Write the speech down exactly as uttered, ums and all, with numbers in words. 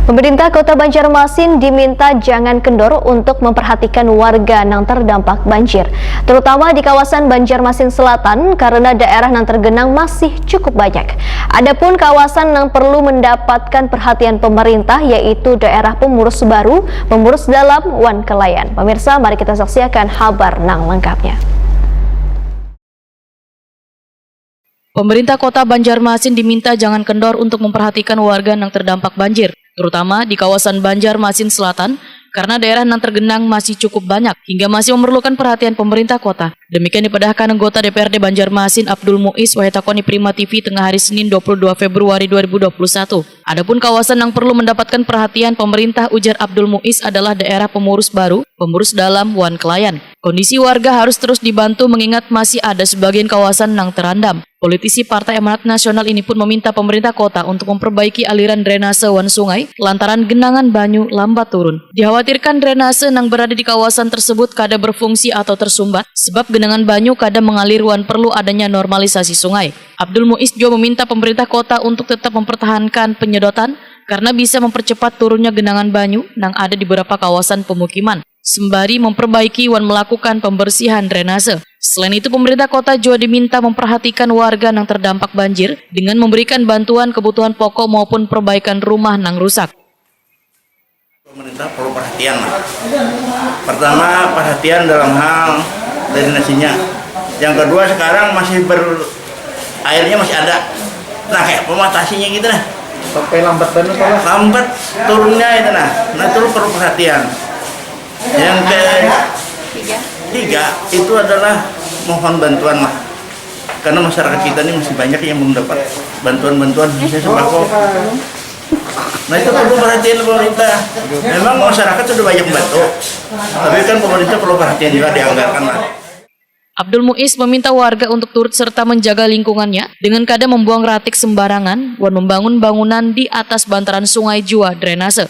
Pemerintah Kota Banjarmasin diminta jangan kendor untuk memperhatikan warga nang terdampak banjir, terutama di kawasan Banjarmasin Selatan karena daerah nang tergenang masih cukup banyak. Adapun kawasan nang perlu mendapatkan perhatian pemerintah yaitu daerah Pemurus Baru, Pemurus Dalam, wan Kelayan. Pemirsa, mari kita saksiakan habar nang lengkapnya. Pemerintah Kota Banjarmasin diminta jangan kendor untuk memperhatikan warga nang terdampak banjir, terutama di kawasan Banjarmasin Selatan, karena daerah nang tergenang masih cukup banyak hingga masih memerlukan perhatian pemerintah kota. Demikian dipadahkan anggota D P R D Banjarmasin Abdul Muiz wahai takoni Prima T V tengah hari Senin dua puluh dua Februari dua ribu dua puluh satu. Adapun kawasan yang perlu mendapatkan perhatian pemerintah, ujar Abdul Muiz, adalah daerah Pemurus Baru, Pemurus Dalam, wan Kelayan. Kondisi warga harus terus dibantu mengingat masih ada sebagian kawasan yang terendam. Politisi Partai Amanat Nasional ini pun meminta pemerintah kota untuk memperbaiki aliran drainase wan sungai lantaran genangan banyu lambat turun. Dikhawatirkan drainase yang berada di kawasan tersebut kada berfungsi atau tersumbat sebab genangan banyu kada mengalir wan perlu adanya normalisasi sungai. Abdul Muiz juga meminta pemerintah kota untuk tetap mempertahankan penyedotan karena bisa mempercepat turunnya genangan banyu yang ada di beberapa kawasan pemukiman, sembari memperbaiki wan melakukan pembersihan drainase. Selain itu, pemerintah kota juga diminta memperhatikan warga yang terdampak banjir dengan memberikan bantuan kebutuhan pokok maupun perbaikan rumah yang rusak. Pemerintah perlu perhatian lah. Pertama, perhatian dalam hal drainasinya. Yang kedua, sekarang masih ber airnya masih ada. Nah, kayak pematasinya gitu nah. Sampai lambat banget, Pak. Lambat turunnya itu nah. Nah, itu perlu perhatian. Yang ke tiga itu adalah mohon bantuan lah. Karena masyarakat kita ini masih banyak yang belum dapat bantuan-bantuan, misalnya sembako. Nah, itu perlu perhatian pemerintah. Memang masyarakat sudah banyak membantu, tapi kan pemerintah perlu perhatian juga, dianggarkan lah. Abdul Muiz meminta warga untuk turut serta menjaga lingkungannya dengan kada membuang ratik sembarangan wan membangun bangunan di atas bantaran sungai jua drainase.